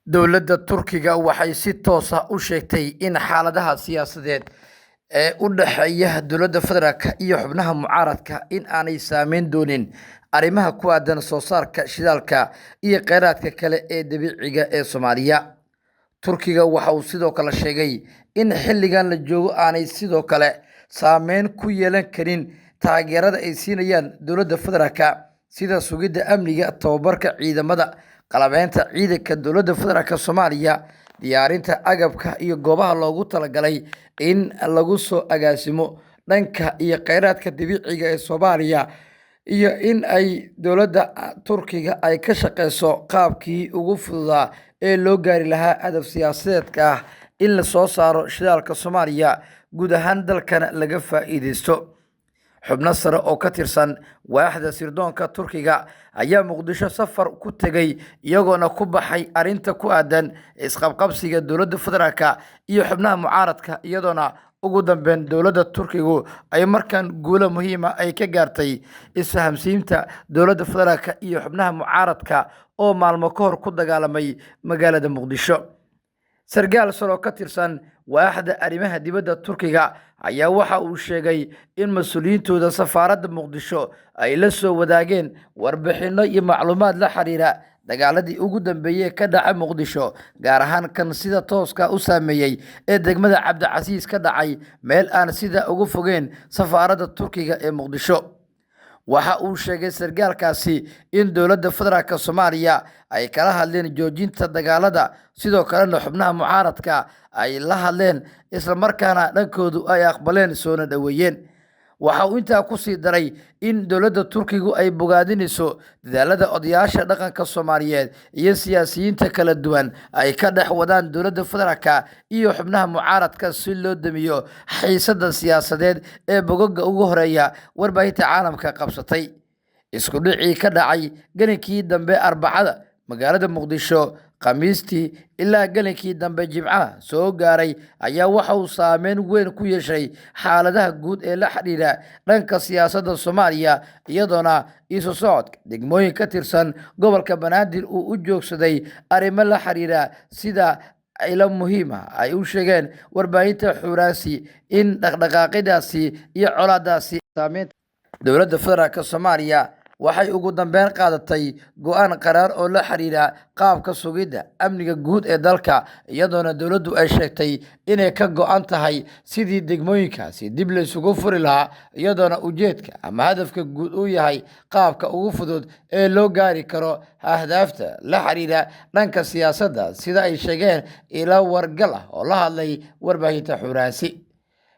Dowladda Turkiga waxay si toos ah u sheegtay in xaaladaha siyaasadeed ee u dhexeeya dowladda federaalka iyo xubnaha mucaaradka in aanay saameyn doonin arrimaha ku aadan soo saarka shidaalka iyo kheyraadka kale ee dabiiciga ee Soomaaliya. Turkiga waxa uu sidoo kale sheegay in xilligan la joogo aanay sidoo kale saameyn ku yeelan karin taageerada ay siinayaan dowladda federaalka, sida sugidda amniga, tababarka ciidamada, qalabeynta ciidanka dowladda federaalka Soomaaliya, diyaarinta agabka iyo goobaha loogu talagalay in lagu soo agaasimo dhanka iyo kheyraadka dabiiciga ee Soomaaliya, iyo in ay dowladda Turkiga ay ka shaqeyso qaabkii ugu fududaa ee loo gaari lahaa hadaf siyaasadeedka ah in la soo saaro shidaalka Soomaaliya, guud ahaan dalkana laga faa'iideysto. Xubno sare oo ka tirsan waaxda sirdoonka Turkiga ayaa Muqdisho safar ku tegay, iyagoona ku baxay arrinta ku aadan isqabqabsiga dowladda federaalka iyo xubnaha mucaaradka, iyadoona ugu dambeyn dowladda Turkigu ay markan guulo muhiima ay ka gaartay isfahamsiinta dowladda federaalka iyo xubnaha mucaaradka oo maalmo ka hor ku dagaalamay magaalada Muqdisho. Sarkaal sare oo ka tirsan waaxda arrimaha dibadda Turkiga ayaa waxa uu sheegay in mas-uuliyiintooda safaaradda Muqdisho ay la soo wadaageen warbixinno iyo macluumaad la xiriira dagaaladii ugu dambeeyey ka dhacay Muqdisho, gaar ahaan kan sida tooska u saameeyey ee degmada Cabdicasiis ka dhacay, meel aan sida uga fogeen safaaradda Turkiga ee Muqdisho. Waxa uu sheegay sarkaalkaasi in dowladda federaalka Soomaaliya ay kala hadleen joojinta dagaalada, sidoo kalena xubnaha mucaaradka ay la hadleen, islamarkaana dhankoodu ay aqbaleen soona dhoweeyeen. Waxa uu intaa ku sii daray in dowladda Turkigu ay bogaadinayso dadaalada odayaasha dhaqanka Soomaaliyeed iyo siyaasiyiinta kala duwan ay ka dhex wadaan dowladda federaalka iyo xubnaha mucaaradka si loo damiyo xiisadda siyaasadeed ee bogoga ugu horeeya warbaahinta caalamka qabsatay. Isku dhicii ka dhacay gelinkii dambe Arbacada magaalada Muqdisho, Khamiistii ilaa gelinkii dambe Jimcaha soo gaaray, ayaa waxa uu saameyn weyn ku yeeshay xaaladaha guud ee la xiriira dhanka siyaasadda Soomaaliya, iyadoona isu socodka degmooyin ka tirsan gobolka Banaadir uu u joogsaday arrimo la xiriira sida ilo muhiim ah ay u sheegeen warbaahinta Xuraasi in dhaqdhaqaaqidaasi iyo colaadaasi saameyn. Dowladda federaalka Soomaaliya waxay ugu dambeyn qaadatay go'aan qaraar oo la xiriira qaabka sugidda amniga guud ee dalka, iyadoona dowladdu ay sheegtay inay ka go'an tahay sidii degmooyinkaasi dib la isugu furi lahaa, iyadoona ujeedka ama hadafka guud uu yahay qaabka ugu fudud ee loo gaari karo ahdaafta la xiriira dhanka siyaasadda, sida ay sheegeen ilo wargal ah oo la hadlay warbaahinta Xuraansi.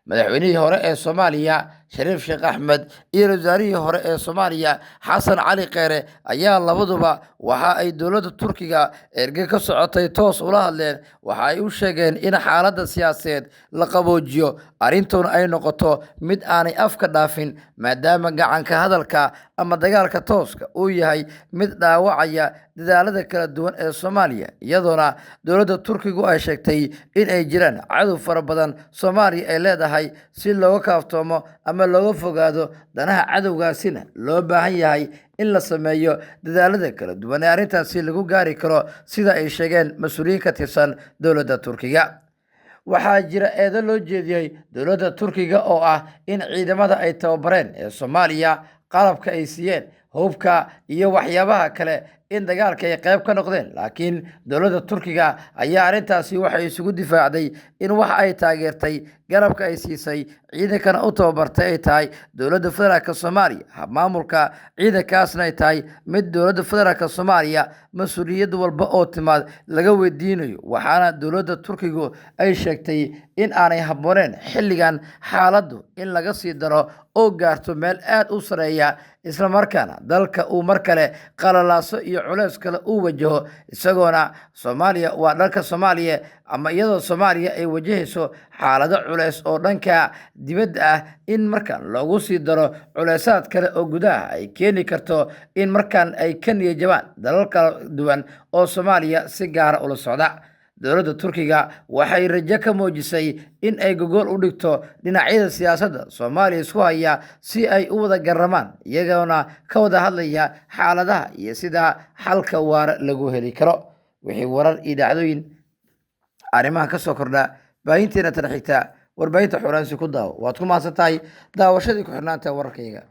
Madaxweynihii hore ee Soomaaliya Shariif Sheekh Axmed iyo wasaarihii hore ee Soomaaliya Xasan Cali Kheyre ayaa labaduba waxa ay dowladda Turkiga erge ka socotay toos ula hadleen. Waxa ay u sheegeen in xaaladda siyaasadeed la qaboojiyo, arrintuna ay noqoto mid aanay afka dhaafin, maadaama gacanka hadalka ama dagaalka tooska uu yahay mid dhaawacaya dadaalada kala duwan ee Soomaaliya, iyadoona dowladda Turkigu ay sheegtay in ay jiraan cadow fara badan Soomaaliya ay leedahay, si looga kaaftoomo ama looga fogaado danaha cadowgaasina loo baahan yahay in la sameeyo dadaalada kala duwan ee arrintaasi lagu gaari karo, sida ay sheegeen mas-uuliyiin ka tirsan dowladda Turkiga. Waxaa jira eedo loo jeediyey dowladda Turkiga oo ah in ciidamada ay tababareen ee Soomaaliya, qalabka ay siiyeen, hubka iyo waxyaabaha kale, in dagaalka ay qayb ka noqdeen, laakiin dowladda Turkiga ayaa arrintaasi waxay isugu difaacday in wax ay taageertay, garabka ay siisay, ciidankana u tababartay ay tahay dowladda federaalka Soomaaliya, maamulka ciidankaasna ay tahay mid dowladda federaalka Soomaaliya mas-uuliyad walba oo timaad laga weydiinayo. Waxaana dowladda Turkigu ay sheegtay in aanay habbooneen xilligan xaaladdu in laga sii daro oo gaarto meel aad u sareeya, islamarkaana dalka uu mar kale qalalaaso iyo culeys kale uu wajaho, isagoona Soomaaliya waa dhanka Soomaaliya ama iyadoo Soomaaliya ay wajahayso xaalado culeys oo dhanka dibadda ah, in markan loogu sii daro culeysaad kale oo gudaha ay keeni karto in markan ay ka niyajabaan dalal kala duwan oo Soomaaliya si gaara ula socda. Dowladda Turkiga waxay rajo ka muujisay in ay gogol u dhigto dhinacyada siyaasadda Soomaaliya isku haya si ay u wada garamaan, iyagoona ka wada hadlaya xaaladaha iyo sida xalka waara lagu heli karo. Wixii warar iyo dhacdooyin arrimaha ka soo kordhaa baahinteena tan xigta, warbaahinta Xuraansi ku daawo. Waad ku mahadsan tahay daawashadii ku xirnaanta wararkayga.